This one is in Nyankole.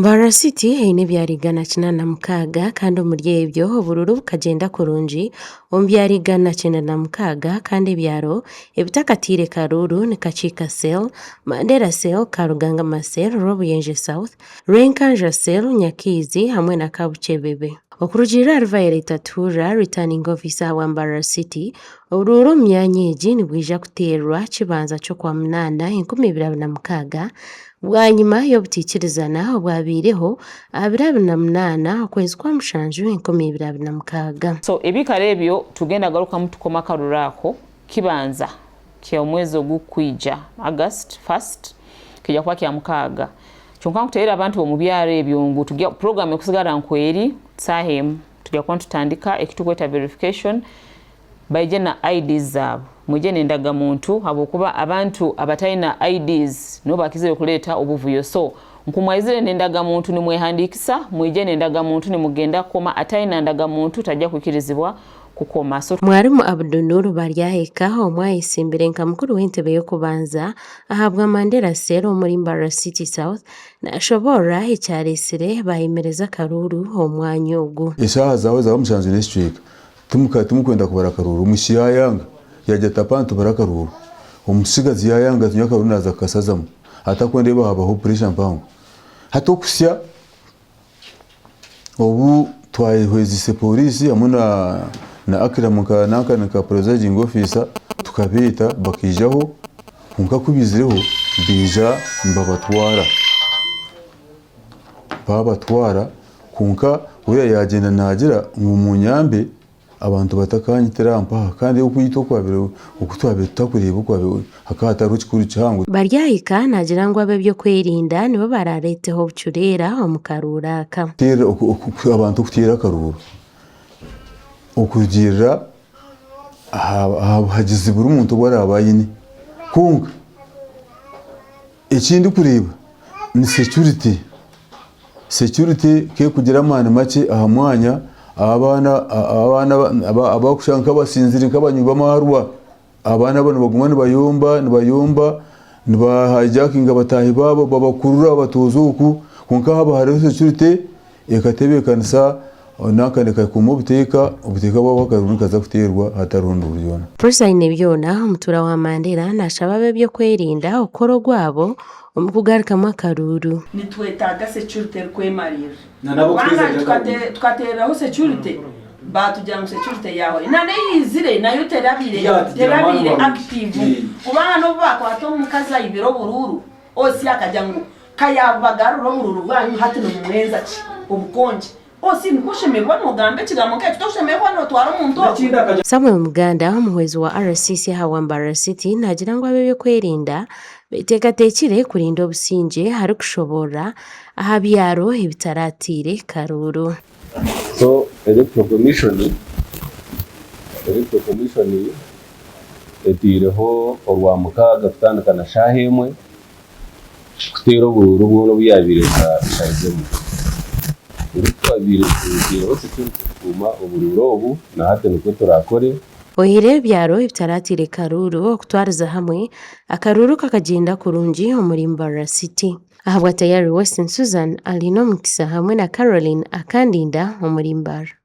Mbarara City eine ebyaro 186 kandi omuri ebyo oburuuru bukagyenda kurungi omu byaro 196 kandi ebyaro ebitakataire karuuru ni Kakiika Cell, Mandera Cell, Karugangama Cell, Rwobuyenje South, Rwenkanja Cell, Nyakaizi hamwe na Kabukyebebe. Okurugiirira ahari Violet Atuhurra, Returning Officer ahabwa Mbarara City, oburuuru omu myanya egi nibwija kuteerwa kibanza ky'Okwamunaana 2026 Bwanyima y'obutaikirizana obwabaireho aha biro 28 okwezi kwa mushanju 2026. So ebikaro ebyo tugenda garukamu tukome akaruru ako kibanza kya omwezi ogukwija August first kija kuba kya mukaaga kyonka nkuterera abantu bomu byaro ebyo ngu tugya program ekusigara nkweri saaha emu tugya kuba nitutandika ekitukweta verification Baije na IDs zaabo. Mwije n'endagamuntu habwokuba abantu abataina IDs nibo bakizire kuleeta obuvuyo so nkumwaizire n'endagamuntu nimwehandiikisa mwije n'endagamuntu nimugenda kukoma ataina ndagamuntu tajja kwikirizibwa kukoma so. Mwarimu Abdunur Baryahika omwe ayesimbire nka mukuru w'entebe y'okubanza ahabwa Mandera Cell omuri Mbarara City South nashoboorora ekyaresire bayemereza akaruuru omu mwanya ogu. Eshaaha zaawe zaaba mushanju n'ekicweka, Timuka timukwenda kubara akaruuru. Omwishiki yaayanga, yaagira ati, Apana tubare akaruuru. Omutsigazi yaayanga ati, Nyowe akaruuru naaza kukashazamu. Atakwenda reeba haabaho puresha mpango. Hati okuhitsya obu twahweziise pooriisi hamwe na na Akram nka nanka nka presiding officer tukabeeta bakaijaho kwonka ku baizireho baija nibabatwara. Baabatwara kwonka oriya yaagyenda naagira ngu munyambe abantu batakanyitira aha mpaha kandi okwitwa okwabaire oku twabaire tutakureeba okwabaire hakaba hatariho kikuru kihango. Baryahika naagira ngu ab'eby'okwerinda nibo baraareeteho obucureera omu karuuru aka. Abantu okuteera akaruuru okurugiirira aha buhagizi buri muntu obu araabe aine kwonka Eki ndikureeba ni security, security ku erikugira amaani makye aha mwanya abaana abaana abarikushusha nk'abasinzire nk'abanywi b'amaarwa abaana abo nibaguma nibayomba nibayomba niba hijakinga bataahi baabo babakurura babatooza oku kwonka haaba hariho security ekatebeekanisa nanka ekakuuma obuteeka, obuteeka bwabo akaruru nikaza kuteerwa hatariho nduuru yoona. Prossy Ainebyona, omutuura wa Mandera nashaba ab'ebyokwerinda okukora ogwabo omu kugarukamu akaruuru. Nitwetaaga security erikwemariirira kubanga tukateereraho security baatugira ngu security yaahwayo na n'eyaizire nayo terabaire terabaire active kubanga n'obu baakwata omukazi aibire oburuuru osi akagira ngu Ka yaabubagarura oburuuru bwanyu hati nimumwenza ki? Obukongi. Osi nikwo oshemereire kuba noogamba ekigambo nk'ekyo, toshemereire kuba nootwara omuntu ogwo. Samuel Muganda, omuhwezi wa RCC ahabwa Mbarara City naagira ngu ab'ebyokwerinda beteekateekire kurinda obusingye arikushoboorora aha byaro ebitarataire karuuru. So Electoral Commission, Electoral Commission eteireho Orwamukaaga kutandika na shaaha emwe kuteera oburuuru bwona obu yaabaire eshaziremu. Obu twabaire tutaireho security kukuuma oburuuru obu, na hati nikwo turaakore. Oihireho ebyaro ebitarataire karuuru, okutwariza hamwe, akaruuru kakagyenda kurungi omuri Mbarara City. Ahabwa Tayari Western Susan Alinomukisa hamwe na Caroline Akandinda omuri Mbarara.